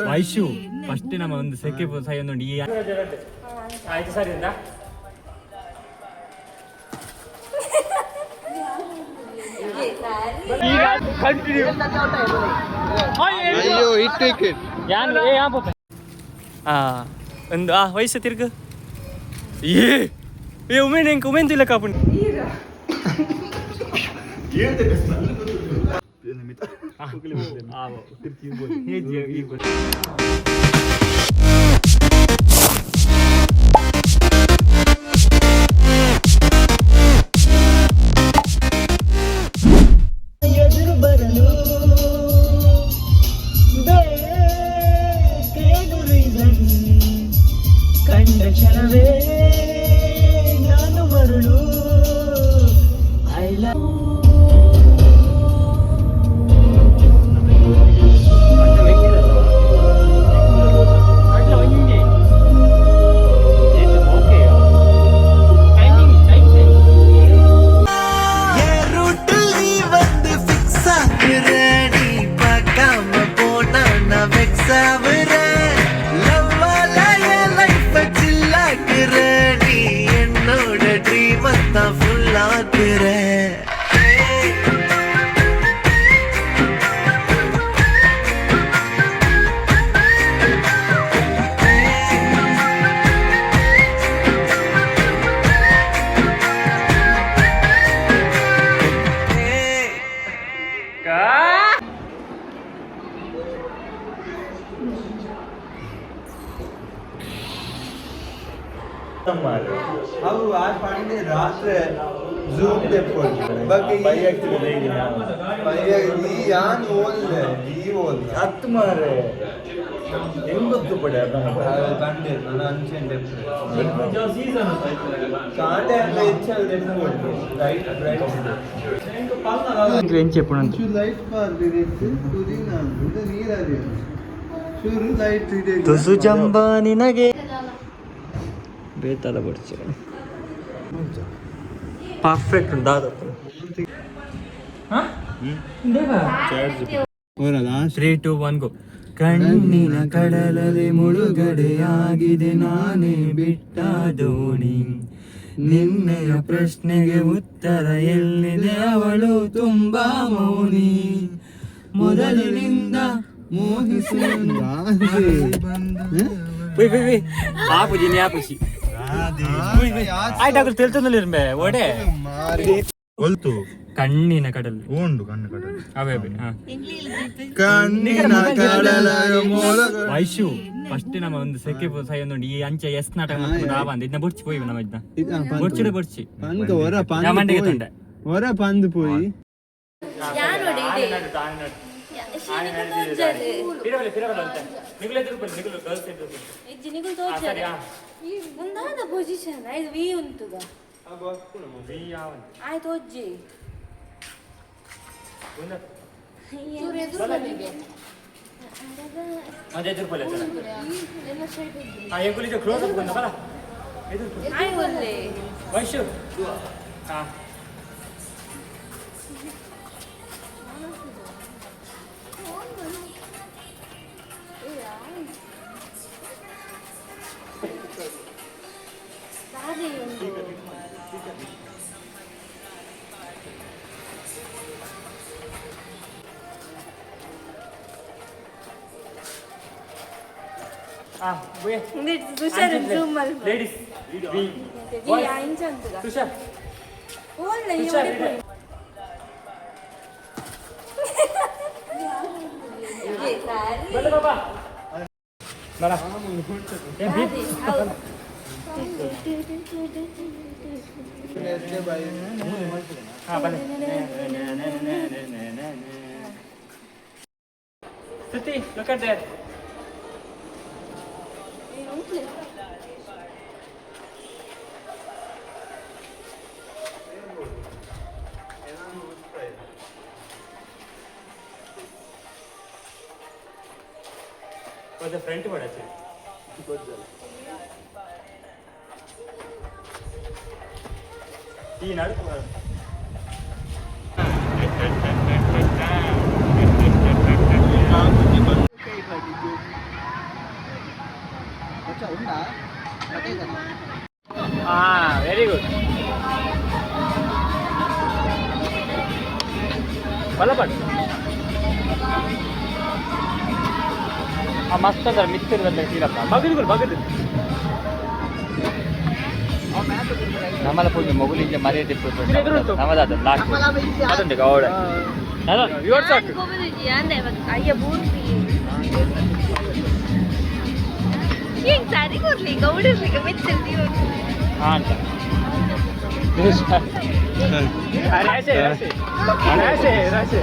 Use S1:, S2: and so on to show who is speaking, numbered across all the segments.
S1: Vaishu first ನಮ್ಮ ಒಂದು ಸೆಕೆ ಸೈ ಒಂದು ಈ ಆಯ್ತು ಸರಿ ಉಂಟಾ. ಕಂಟಿನ್ಯೂ.
S2: ಅಯ್ಯೋ, ಇಟ್ಟಿಕ್ಕೆ.
S1: ಯಾನ್ ಏ ಯಾ ಪೋಪೆ ಆ ಒಂದು ಆ ವಯಸ್ಸು ತಿರ್ಗು. ಏ ಏ ಉಮೇನ್ ಹೆಂಗ್ ಉಮೇನ್ ತಿಲ್ಲ ಕಾಪುಂಡು.
S3: ಕಂಡ ಕ್ಷಣವೇ ನಾನು ಮರುಳು. I love.
S4: வந்து ஃபிக்ஸ் ஆகுற, நீ பார்க்காம போனா நான் வெக்ஸ் ஆகுறேன். லவ்வால என் லைஃப சில்லாக்குற, நீ என்னோட ட்ரீம் தான் ஃபுல் ஆக்குற.
S2: ಅವು ಆ ಪಂಡೆ ರಾತ್ರಿ ಝೂಮ್ ದೆಪ್ಪೊಡು ಬಗ್ಗೆ ಈ ಯಾನ್ ಓಲ್ದೆ ಈ ಓಲ್ದೆ.
S5: ಹತ್ತು ಮಾರೆ ಹೆಂಗೊತ್ತು ಪಡೆ.
S2: ಬಂಡೆ ನಾನು ಅಂಚೆನ್ ದೆಪ್ಪು ಕಾಂಡೆ ಅಂತ ಹೆಚ್ಚಲ್ ದೆಪ್ಪೊಡು ಲೈಟ್ ಬ್ರೈಟ್.
S1: ಎಂಚೆ ಪುಣಂತು.
S2: ಲೈಟ್ ಪಾರ್ದಿತ್ತು ತುದಿನ ನೀರಲ್ಲಿ ಚೂರು ಲೈಟ್ ಇದೆ.
S1: ತುಸು ಜಂಬ ನಿನಗೆ ಬೇತಲ ಬಡ್ಚ ಪರ್ಫೆಕ್ಟ್ ಉಂಟು. 3, 2, 1, ಗೋ. ಕಣ್ಣಿನ ಕಡಲಲ್ಲಿ ಮುಳುಗಡೆಯಾಗಿದೆ ನಾನೇ ಬಿಟ್ಟ ದೋಣಿ. ನಿನ್ನೆಯ ಪ್ರಶ್ನೆಗೆ ಉತ್ತರ ಎಲ್ಲಿದೆ? ಅವಳು ತುಂಬಾ ಮೌನಿ. ಮೊದಲಿನಿಂದ ಮೋಹಿಸಿ. ಆಪುಜಿ ನೀ ಆಪುಜಿ ಆಯ್ತು ತೆಲ್ತೊಂದಿರ್ಬೆ ಒಡೆ.
S5: ಒಲ್ತು.
S1: ಕಣ್ಣಿನ ಕಡಲು.
S5: ಉಂಡು ಕಣ್ಣು ಕಡಲು.
S1: ಅವೇ ಅವೇ ಹಾ.
S2: ಕಣ್ಣಿನ ಕಡಲ
S1: ವೈಶು ಫಸ್ಟ್ ನಮ್ಮ ಒಂದು ಸೆಕೆ ಸೈ ಒಂದು ಈ ಅಂಚೆ ಎಸ್ ನಾಟಕ ಮಾಡ್ಕೊಂಡು ಆವಂದ ಇದನ್ನ ಬೊಡ್ಚಿ ಪೋಯಿ ನಮ್ಮ ಇದನ್ನ ಬೊಡ್ಚಿಡ ಬೊಡ್ಚಿ.
S2: ಪಂಕ ಹೊರ.
S1: ಯಾ ಮಂಡೆಗೆ ತೊಂಡೆ.
S2: ಹೊರ ಪಂದು ಪೋಯಿ.
S6: ಒಂದಾದ ಪೊಸಿಷನ್ ಆಯ್ತು, ವಿ ಉಂಟುಗ ಆಯ್ತು ಅಜ್ಜಿ.
S1: ಕ್ಲೋಸ್ ಅಪ್ ಬಂದ ಬರ.
S6: ಆಯ್ತು.
S1: ವೈಶು ಹಾ.
S6: ದಾದಿ ಒಂದು.
S1: ಹಾ ಬುಯ್.
S6: ತುಷಾರ್ ಜೂಮ್ ಮಲ್ಪ.
S1: ಲೇಡೀಸ್.
S6: ವಿ ಇಂಚ ಅಂತುಗ.
S1: ತುಷಾರ್.
S6: ಓಲ್ಲ ಈ.
S1: ತುಷಾರ್.
S6: ಒಡೆ.
S1: ಬಲ್ಲ ಬಾಬಾ ಬರ. ಹಾ ಬನ್ನಿ. Stuti, look at that. For the front one actually. ಈ ನಡುಕು. ಬಲಪಾಡು ಆ ಮಸ್ತ್ ಅಂದ್ರೆ ಮಿತ್ತಿರ್ ಬಂದ ತೀರಪ್ಪ ಬಗದುಗಳು ಬಗದು
S7: ನಮ್ಮಲ ಪೂಜೆ ಮೊಗುಲಿಂಜ ಮರ್ಯಾದೆ ನಮ್ಮದಾದ ಲಾಸ್ಟ್ ಅದೊಂದು ಗೌಡ
S6: ಅಯ್ಯ ಬೂರ್ತಿ ಹೆಂಗ್ ಸರಿ ಕೊರ್ಲಿ ಗೌಡಿರ್ಲಿಕ್ಕೆ ಮೆಚ್ಚಿರ್ತೀವಿ.
S1: ಹಾಂ ಅಂತ ರಾಸೆ ರಾಸೆ ರಾಸೆ ರಾಸೆ.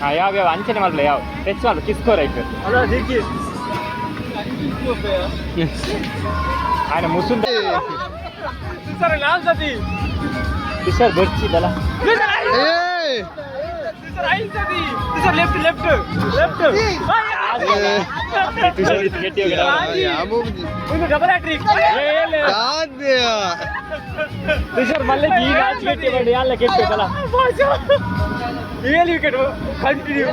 S7: ಹಾಂ, ಯಾವ ಯಾವ ಅಂಚನೆ ಮಾಡಲ, ಯಾವ ಟಚ್ ಮಾಡು ಕಿಸ್ಕೋರ್ ಆಯ್ತು.
S1: ಅಲ್ಲ ದಿಕ್ಕಿ.
S7: ఆయన ಮುಸುಂದ.
S1: ಸರ್ ನಾಲ್ ಸತಿ.
S7: ಕಿಶೋರ್ ಬರ್ಚಿದಲ್ಲ.
S2: ಏಯ್.
S1: ಸರ್ ಐದು ಸತಿ sir, left left left.
S7: Tushar ಇದು ಗಟ್ಟಿ ಹೋಗಿ.
S1: ಒಂದು ಡಬಲ್ ಹ್ಯಾಟ್ರಿಕ್.
S2: ಸಾಧ್ಯ.
S7: ತುಷಾರ್ ಮಲ್ಲೆ ಈ ಮ್ಯಾಚ್ ಗಟ್ಟಿ ಮಾಡಿ ಅಲ್ಲ ಕೆಟ್ಟಲ್ಲ.
S1: ಏಳು ವಿಕೆಟ್ ಕಂಟಿನ್ಯೂ.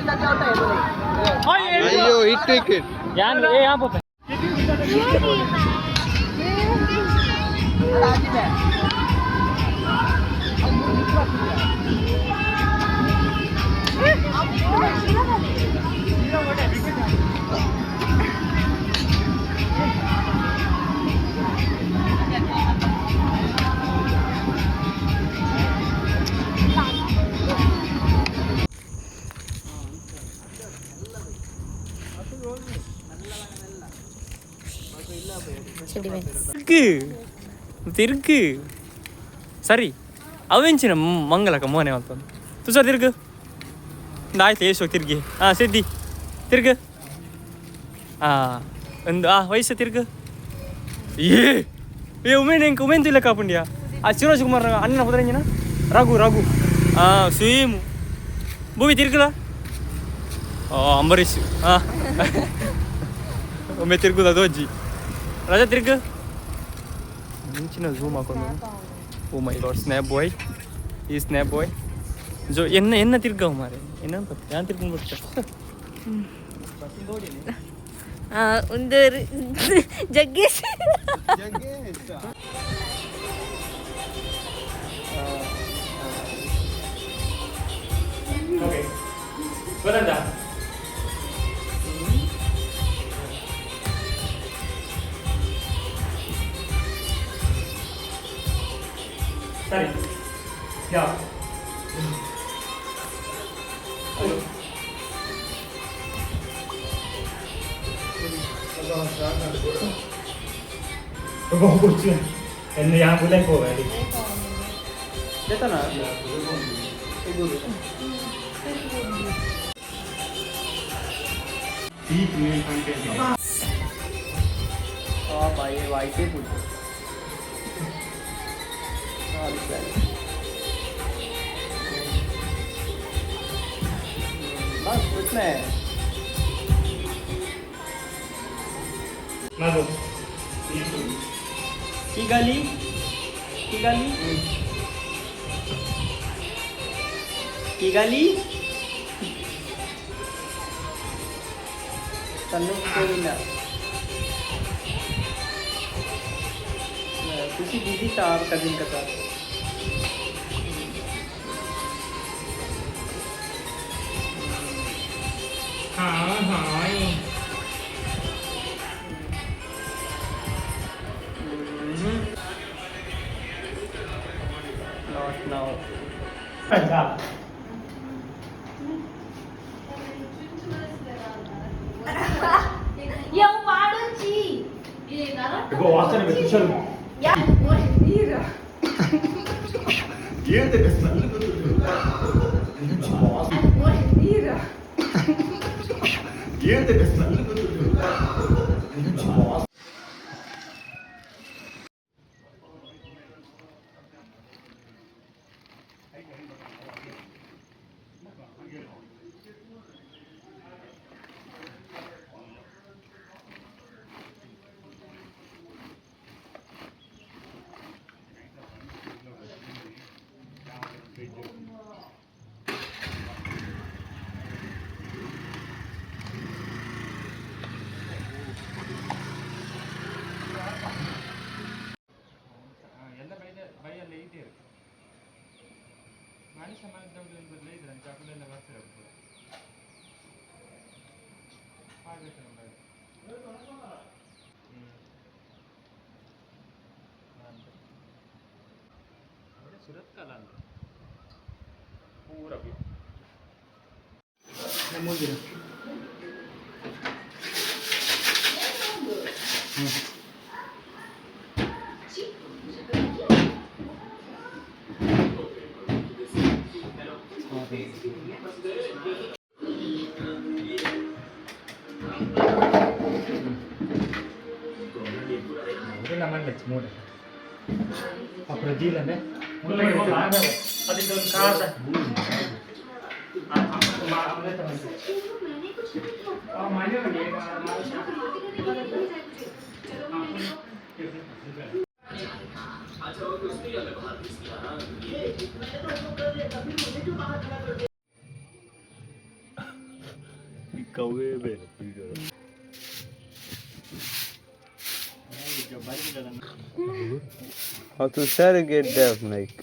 S2: ಅಯ್ಯೋ, ಹಿಟ್ ವಿಕೆಟ್.
S7: ಯಾನ್ ಏ ಯಾ ಪೋಪ.
S1: ತಿರ್ಗು ತಿರ್ಗು ಸರಿ ಅವೆಂಚಿನ ಮಂಗಲಕ್ಕ ಮೋನೆ ಅಂತ ತುಷಾರ್ ತಿರ್ಗು. ಆಯ್ತು ಏಸು ತಿರ್ಗಿ. ಹಾಂ ಸಿದ್ದಿ ತಿರ್ಗು. ಹಾಂ ಒಂದು ಆ ವಯಸ್ಸು ತಿರ್ಗು. ಏ ಏ ಉಮೇನ್ ಎಂಕ್ ಉಮೇನ್ ತುಲ್ಲ ಕಾಪುಂಡಿಯಾ. ಆ ಶಿವರಾಜ್ ಕುಮಾರ್ ಅಣ್ಣನ ಪುದರಂಜಿನ ರಘು ರಘು. ಹಾಂ ಸೇಮ್ ಭೂಮಿ ತಿರ್ಗುಲ. ಓ ಅಂಬರೀಷ್. ಹಾಂ ಒಮ್ಮೆ ತಿರ್ಗುದ ಅದು ಅಜ್ಜಿ ರಜಾ ತಿರ್ಗು ಮುಂಚಿನ ಝೂಮ್ ಹಾಕೊಂಡು. Oh my god, snap boy ಈ ಸ್ನ್ಯಾಪ್ ಬಾಯ್ ಜೋ ಎನ್ನ ಎನ್ನ ತಿರ್ಗವು ಮಾರೆ ಎನ್ನ ಪತ್ತೆ ಯಾನ್ ತಿರ್ಕೊಂಡು ಬರ್ತ.
S6: ಒಂದು ಜಗ್ಗೇಶ್.
S1: ಓಕೆ ಗೊತ್ತಂತ. ಸರಿ ಯಾವ
S7: ಎನ್ನು ಯಾ ಬುಲೆ ಹೋಗಿ.
S1: भाई वाइट ही पूछो. बस इतना है. मारो की गाली की गाली की गाली तन्नू कोविंदा खुशी बिजी था आप कजिन के साथ.
S7: हाँ हाँ.
S1: Not now.
S6: ಯವ್ ಪಾಡೊಂಚಿ.
S7: ವಾಸನೆ ತುಷಾರ್.
S6: ಯಾ ನೀರು. ನೀರು.
S1: ಮನುಷ್ಯ ಚಾಕುಲೆಲ್ಲ ಬರ್ತಾರೆ ಪೂರ. ಸುರತ್ಕಲ್ ಅಂತ ಪೂರ.
S2: ತುಷಾರ್ ಗೆಡ್ಡೆ like.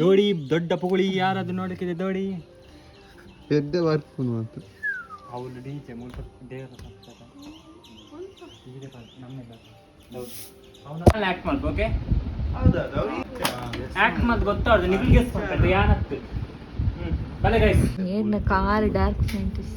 S1: ದೋಡಿ ದೊಡ್ಡ ಪುಗುಳಿ, ಯಾರಾದ್ರೂ ನೋಡಕ್ಕಿದೆ ದೋಡಿ.
S2: ಎಡ್ಡೆ ಬರ್ಪುನು ಅಂತ.
S1: ಅವಳು ಡಿಜೆ ಮುಲ್ಪ ದೇವರ. ಆಕ್ಟ್ ಮಾಡ್ಬೇಕು, ಓಕೆ? ಆಕ್ಟ್ ಮಾಡ್ ಗೊತ್ತಾಗ್ತದೆ ನಿಮಗೆ. ಗೆಸ್ ಮಾಡ್ತಾರೆ ಯಾನತ್ತು. ಬಲೆ ಗೈಸ್.
S6: ಏನ ಕಾರ್ ಡಾರ್ಕ್ ಫ್ಯಾಂಟಸಿ.